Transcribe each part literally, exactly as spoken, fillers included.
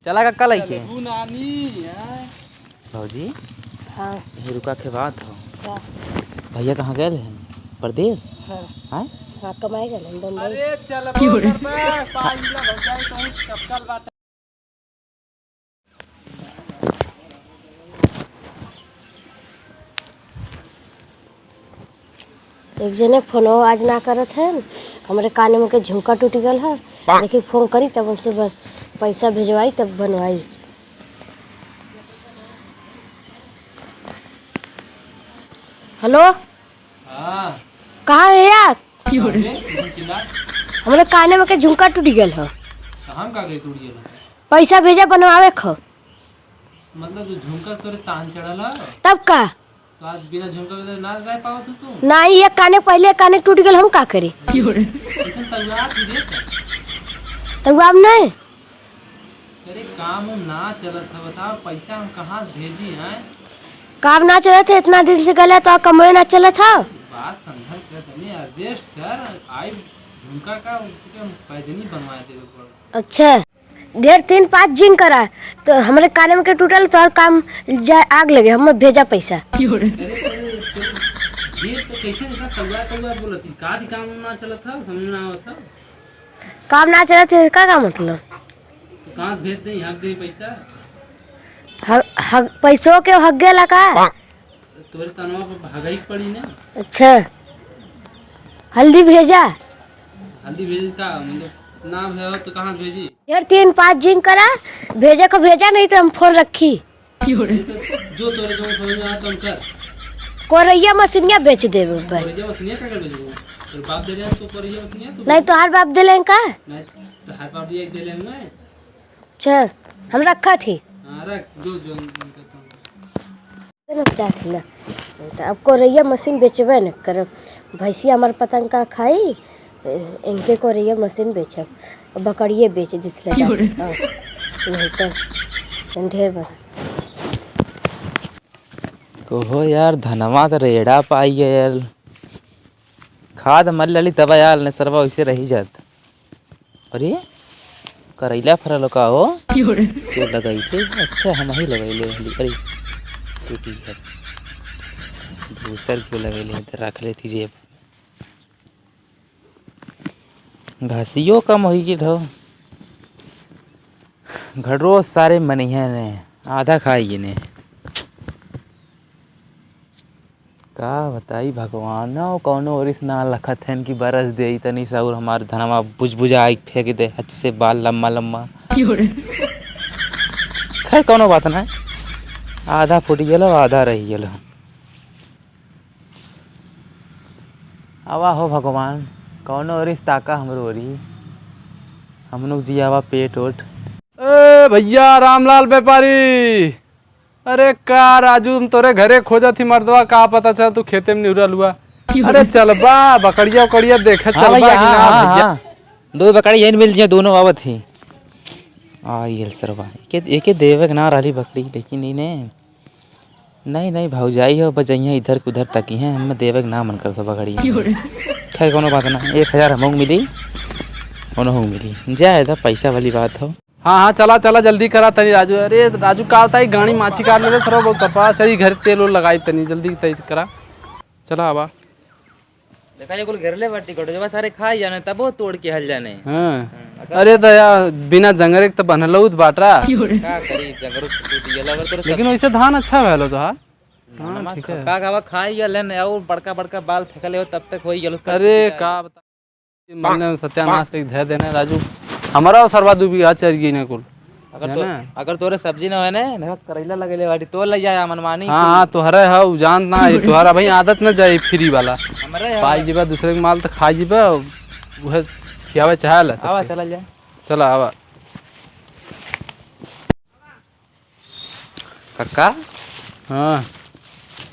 चला कक्का लइके। चलबू नानी, हैं? भौजी, हाँ। यही रुका के बात हो। का? भैया कहाँ गए हैं? परदेस? हाँ। हैं? हाँ, कमाए गए हैं बम्बई। अरे चलबो करबे, पाँच किलो भौजाई कहूँ चपकल बाटे। एक जने फोनो आज ना करत हन, हमरे काने में के झुमका टूट गल ह। देखी फोन करी तब उनसे ब-, पैसा भेजवाई तब बनवाई। हेलो, हाँ। कहाँ है यार? अरे, कौन चिल्ला? हमरे काने में के झुमका टूट गल ह। कहाँ का गई टूट गल ह? पैसा भेजा बनवावे ख। मतलब जो झुमका तोरे तान चढ़ल ह? तब का? तो आज बिना झुमका के ना रह पावत हो तू? नाही, एक काने पहले काने टूट गल, हम का करी? कैसन तलवार थी रे? तलवार नहीं। अरे काम उम ना चलत ह, बताओ पैसा हम कहाँ से भेजी हैं? काम ना चलत है, इतना दिन से गले तो कमवे ना चलत ह। बात समझल कर, तनी adjust कर, आई झुमका का उनके हम पैजनी बनवा देवे पड़ो। अच्छा, ढेर तीन पाँच जिन करा, तो हमरे काने में के टूटल, तोहर काम जाए आग लगे, हम भेजा पैसा। अरे, अरे, अरे, ये तो कैसे इतना कौआ, कौआ बोलत है? का दी काम ना चलत है, समझ में ना आवत है। काम ना चलत है, का, का मतलब? तो कहाँ से भेज दें, हक दें पैसा? ह-, ह-, पैसों के हक गेला का? तोरे तनवा पर हगई के पड़ी ना। अच्छा, हल्दी भेजा। हल्दी भेज का, मतलब, ना भेजो तो कहाँ से भेजी? यार, तीन पाँच जिन करा, भेजे को भेजा, नहीं तो हम फोन रखी। ये तो जो तोरे जो समझ में आया, तुम कर। कोरैया मशीनिया बेच देबे भाई। कोरैया मशीनिया का कर बेचबो? तोर बाप दे रहे हैं तो कोरैया मशीनिया तू नहीं, तोहार बाप दे लें का? नहीं, तोहार बाप दिया दे लें मैं। अच्छा, हम रखा थी। हाँ, रख, जो, जो, जो, जो। ना पचास किलो। तो अब कोरैया मशीन बेचबे न करब। भैंसिया हमार पतंग का खाई, इनके कोरैया मशीन बेचब। बकरिए बेच देत ले जाते। हाँ, नहीं तो ढेर बा। कहो यार, धनवा त रेड़ा पाई है यार। खाद मल लेली तब यार, ने सरवा वैसे रही जात। अरे, करैला फरल का हो? क्यों रे? क्यों लगैले? अच्छा, हम ही लगैले रहली। अरे, टूटी है। दूसर क्यों लगैले हैं, तो रख लेती जेब। घासियो कम होई गइल हो। घड़रो सारे मनइहे ने, आधा खाई ने। का बताई भगवान, कौनो ओरिस ना लखत हन कि बरस दे तनी सा और हमार धनवा बुझबुझाई फेंक दे, हच से बाल लम्मा लम्मा। खैर, कौनो बात ना, आधा फूट गेलो, आधा रह गेलो। आवा हो भगवान, कौनो ओरिस ताका हमरो ओरी, हमनों के जियावा पेट ओट। ए भैया रामलाल व्यापारी, अरे का राजू, हम तोरे घरे खोजत ही मर्दवा, का पता चल तू खेते में निहुरल हुआ। अरे चलबा, बकरिया उकरिया देखे हाँ चलबा भैया, कि हाँ, ना हाँ, भैया? हाँ। दो बकरी यहीं मिल जाए, दोनों आवत ही। आ, ये सरवा, एके, एके देवे के ना रहली बकरी, लेकिन इने, नहीं, नहीं, भौजाई हो, बजइया इधर के उधर तकी हैं, हम देवे के ना मन करत बकरी। खैर, कौनो बात ना, एक हजार हमहू मिली, उनहू मिली, जाए दा, पैसा वाली बात हो। हाँ, हाँ, चला, चला, जल्दी करा तनी राजू। अरे, राजू, का होता है, गाड़ी माछी काट लेले, सरवा बहुत कपार चढ़ी, घर तेल ओल लगाई तनी, जल्दी तई करा। चला, आवा। देखा, ये कुल घेरले बाटी, गडजवा सारे खाई जाने, तबो तोड़ के हल जाने। हाँ। हाँ, अगर अरे, तो यार, बिना जंगरे के तो बनलौत बाटा। का करी, जंगरो तो टूट गेल, अगर तोरे लेकिन सब वैसे धान अच्छा भैलो तो, हाँ? हाँ, धानमा ठीक है। का, का, का खाई गेल है, और बड़का, बड़का बाल फेंकले हो, तब तक होई गेल, अरे, का बता। ये महीने में सत्यानाश कइके धर देने राजू। हमारा सरवा दू बीघा चर गई ना कुल। अगर तो, जाना? अगर तोरे सब्जी ना होए ने, ना करैला लगेले बाटी, तो ले जाया मनमानी हाँ, कुल। हाँ, तोहरे है, उ जानत ना, ये तोहरा भाई आदत ना जाए फ्री वाला। हमरे है। पाई जीबा, दूसरे के माल तो खा जीबा, उहे खियावे चाहे ला आवा, सबके। चला जाए। चला, आवा। कक्का? हाँ।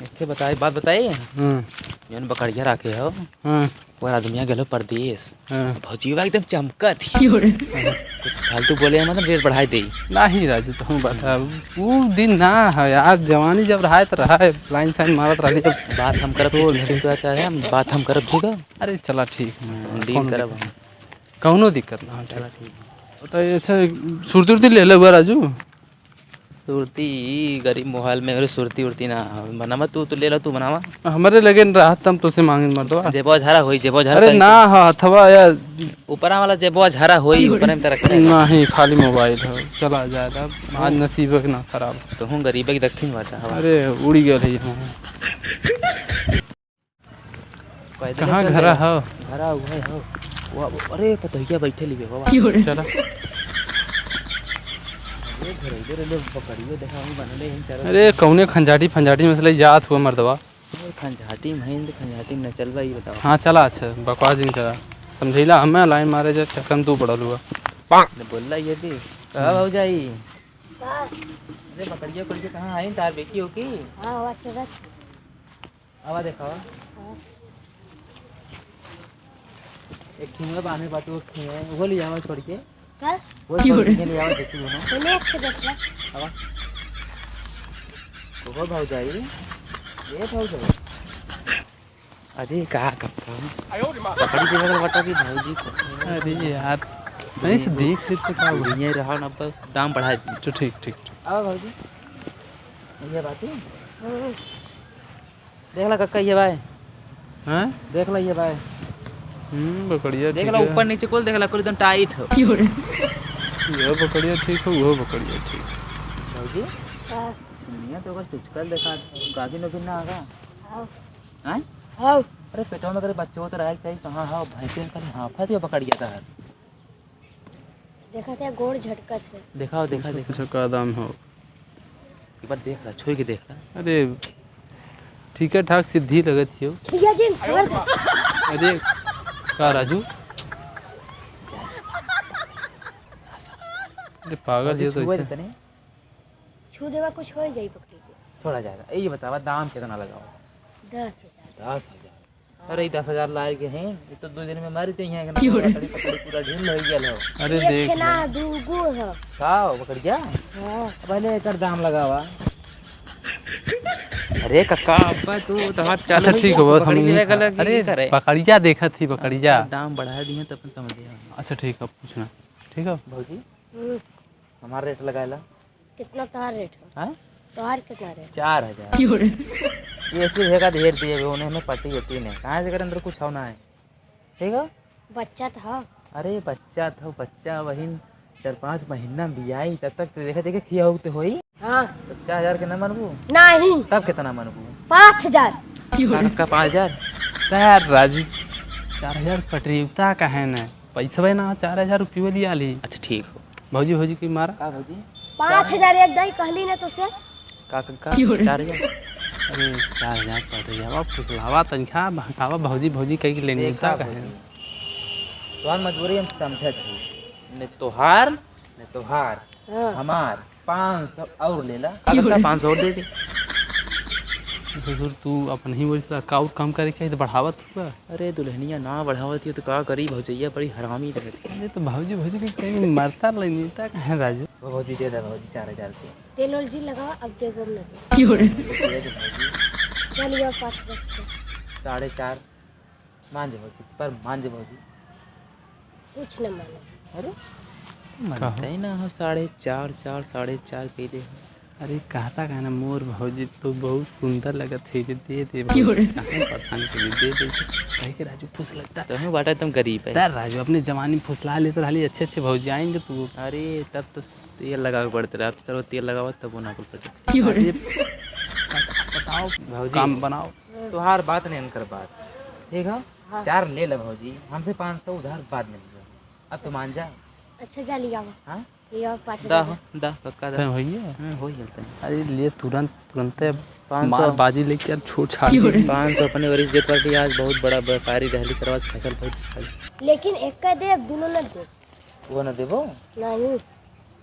एके बताई, बात बताई? हाँ। जौन बकरिया राखे हो, हाँ। वो आदमिया गेलो परदेस। हाँ। भौजीवा एकदम चमकत ही। क्यों रे? कुछ फालतू बोले, मतलब, रेट बढ़ाई देई। नहीं राजू, तो हम बता, वो दिन ना है यार, जवानी जब रहा है तो रहा है, लाइन साइन मारत रहली जब। बात हम करब, छोड़ कुछ दे। नहीं कहता है, हम बात हम करब, ठीक है? अरे चला ठीक है। हाँ, डील कौन करब दिक्कत? हम। कौनो दिक्कत ना, हाँ, ठीक। चला ठीक है। तो ऐसे सुरती उरती ले ले हुआ राजू। सुरती, ई गरीब मोहाल में मेरे सुरती उरती ना बनावा, तू तो ले ला, तू बनावा। हमरे लगे न रहत, तम तोसे मांगे मर्दवा। जेबो झरा होई, जेबो झरा अरे कहीं ना, के। हा, हथवा या ऊपरा वाला जेबो झरा होई, ऊपरे में तो रखे। नहीं, खाली मोबाइल हो, चला जाए अब। आज नसीब के ना खराब। तो हूँ गरीब के दक्षिण बाटा हवा। अरे, उड़ी गए है यहाँ। पैदल कहाँ चल घरा रहे। हो? घरा हुआ है हो। वाह, अरे, पतोहिया बैठे लिबे, वाह। चला। अरे, घर इधर ले, बकरियो देखा, हम बनले हैं, चलो। अरे, कौने खंजाटी फंजाटी में से ले जात हुआ मर्दवा? अरे, खंजाटी में है, खंजाटी में न चलबा, ये बताओ। हाँ, चला, अच्छा, बकवास जिन करा। समझैला हमें लाइन मारे जा, चक्कर में तू पड़ल हुआ। ने बोलला ये भी। कहा भौजाई? का? अरे, बकरिया, बकरिया कहाँ आई? तार बेटी हो की? हाँ, वो अच्छा बात। आवा देखावा। हाँ। एक ठिंगा बांधे बाटू, एक ठिंगा, वो ले आवा छोड़ के। का? वो छोड़ के ले आवा, देखी हो ना। पहले एक से देख ले। आवा। ओहो भौजाई, ए भौजाई। अरे का कक्का? बकरी के बगल बटा भी भौजी। अरे यार, नहीं से देख लेते का हुआ? ये रहा ना, बस दाम बढ़ा दी। तो ठीक, ठीक, ठीक। आवा भौजी, ये बात है। देख ला कक्का, ये भाई। हैं? देख ला ये भाई। हम्म, बकरिया देख ठीक ला, है। ऊपर नीचे कुल देख ला, कुल एकदम टाइट हो। ये बकरिया ठीक हो, वो बकरिया ठीक। भौजी, हाँ। सुनिया तो अगर तुझकल देखा, गाभिन उभिन ना आगा? हाँ। हैं? हाँ। अरे पेटवा में करे बच्चो तो रहे के चाहिए, कहाँ हो? भैंसे में खाली हाँफत या बकरिया का है। देखत है, गोड़ झटकत है। देखाओ, देखा, पूछो, देखा। पूछो, का दाम हो? एक बार देख ला, छुई के देख ला। अरे, ठीक है, ठाक सिद्धि लगत हियो। ठीक है जी, कर दे। अरे, का राजू? अरे, पागल अरे, हियो तो छुए ऐसे। देते नहीं। छू देवा, कुछ हो जाई बकरी के। थोड़ा ज्यादा। ये बतावा, दाम कितना लगावा? दस हजार। दस हजार। अरे, ई दस हजार लाए के हैं, ये तो दो दिन में मर जाई हैं, क्यों रे? पकड़ी, पकड़ी पूरा ढील हो गया हो। अरे, एक देख ना, ले। दू गो है। का हो, बकरिया? हाँ। पहले एकर दाम लगावा। अरे कक्का, अब्बा तू तो हाथ चालू अच्छा, हो ठीक गया, हो, बकरी हम लेवे का लगी अरे, करे। बकरिया देखत ही, बकरिया। अच्छा, दाम बढ़ा दिए तो अपन समझ गया। अच्छा, ठीक है, पूछना। ठीक है। भौजी, हम्म। हमार रेट लगाएला। कितना तोहार रेट हो? हाँ? तोहार कितना रेट? चार हजार। क्यों रे? ये ऐसे भेगा ढेर दिए हुए, उन्हें हमें पट्टी होती नहीं। कहाँ से करे अंदर कुछ होना है? ठीक है? बच्चा था। अरे बच्चा था, बच्चा वही चार पाँच महीना बियाई, तब तक तो देखे देखे खिया हो तो होई। हाँ। तो चार हजार के ना मानबू? नहीं। तब कितना मानबू? पाँच हजार। का, का पाँच हजार? यार राजू, चार हजार पटरी उता का है ना? पैसवे ना, चार हजार रुपये लिया ली। अच्छा, ठीक हो। भौजी, भौजी की मारा। का भौजी? पाँच हजार एक दाई कहली ना तो से। का, का, का? क्यों रे? चार हजार? अरे, चार हजार पड़ रही है। अब फुसलावा तनखा, बहकावा, भौजी, भौजी कही के लेनी देख होता का कहे। भौजी? तोहार मजबूरी हम समझत हई। ने तोहार, ने तोहार, हाँ। हमार। पाँच सौ और ले ला। का लगता है, पाँच सौ और दे दे। ससुर, तू अपन ही बोल, का और काम करे के चाहिए तो बढ़ावत हुआ। अरे, दुल्हनिया ना बढ़ावत ही तो का करी, भौजैया बड़ी हरामी लगत है। अरे, तो भौजी, भौजी के कहीं मरता लेनी था कहाँ, राजू? वो भौजी दे दे, भौजी, चार हजार के। तेल ओल जी लगावा, अब देबो न दे। दे दे, भौजी। चल, ये पाँच हजार के। साढ़े चार। मान जा भौजी, पर मान जा भौजी। कुछ न मानो। अरे, कहो। मनते ना हो, साढ़े चार, चार, साढ़े चार कइले हो। अरे, कहता का ना, मोर भौजी तो बहुत सुंदर लगत है, जे दे दे भौजी। क्यों रे? काहे परेशान के लिए दे दे, कहे के राजू फुसलता। तोहे बाटा एकदम गरीब है। तर राजू, अपने जवानी फुसला लेते रहली, अच्छे अच्छे भौजी आएंगे तू। अरे, तब तो तेल लगावे पड़ते रहे, अब चलो तेल लगावा तब वो ना कुल पड़ते। क्यों रे? अरे, बताओ, भौजी। काम बनाओ। तोहार बात नहीं, इनकर बात। ठीक है? हाँ। चार ले ले भौजी, हमसे पाँच सौ उधार बाद में लियो। अब तो मान जा। अच्छा, जा लियावा। हाँ? लियावा पाँच दा हजार। हो, दा, कक्का दा। तय होइए? हम्म, हो ही जाता है। अरे ले तुरंत, तुरंत पाँच सौ। मार बाजी लेके यार छोड़ छाड़ दे। पाँच सौ अपने वरिष्ठ देत बाटी, आज बहुत बड़ा व्यापारी रहली, सरवा फसल बहुत खाली। लेकिन एक का देब, दुनो न देब। वो न देबो? नहीं।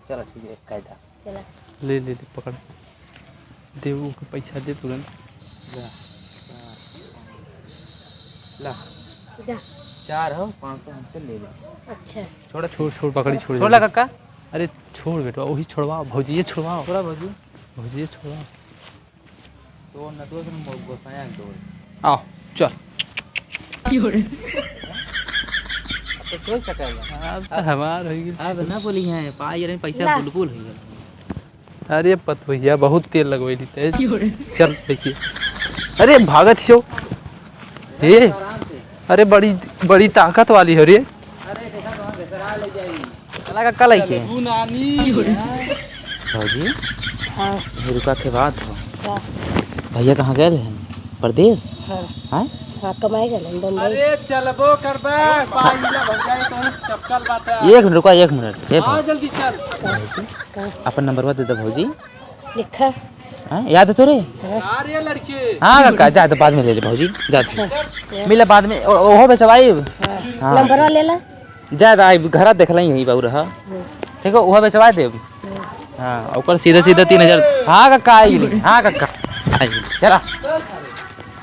चलो ठीक है, एक का दा। चला। ले, ले, ले, पकड़। दे, ओके पैसा दे तुरंत। ला, ला, ला। जा। चार हो, पाँच सौ हमसे ले ले। अच्छा। छोड़, छोड़, छोड़, पकड़ी, छोड़ छोड़ ला दे। कक्का। अरे, छोड़ बेटवा, वही छोड़वाओ, भौजी, ये छोड़वाओ। छोड़ा भौजी। भौजी, ये छोड़वाओ। तो नटवर से हम गोसाया के दौड़। आओ, चल। क्यों रे? अब कोई सकल बा। अब तो हमार हो गई। अब ना बोली है, पाई रहे पैसा ला। बुलबुल हो गया। अरे पत भैया, बहुत तेल लगवैली ते। चल देखिए। अरे भागत ही छो। ए, अरे बड़ी, बड़ी ताकत वाली हो रे। चला का कल आई के? भौजी, हाँ। ये रुका के बात हो। का? भैया कहाँ गए हैं? परदेस? हाँ। हाँ? हाँ, कमाए गए हैं बम्बई। अरे चलबो करबा, पाई मिला भौजाई तो चपकल बात है। एक मिनट रुका, एक मिनट। ए हाँ, भौजी। जल्दी चल। का? का? अपन नंबरवा दे दे भौजी। लिखा। हाँ, याद है तोरे? हाँ। अरे लड़के। हाँ काका, जा तो बाद में ले ले भौजी, जा तो। अच्छा। मिला बाद में, ओ-, ओहो बेचवाई। हाँ। हाँ। नंबरवा ले ला। जा तो आई, घरा देख लाई यही बाबू रहा। हम्म। ठीक है, ओहो बेचवा देब। हम्म। हाँ, ओकर सीधा सीधा तीन हजार। हाँ काका, आई। हाँ काका, आई। चला।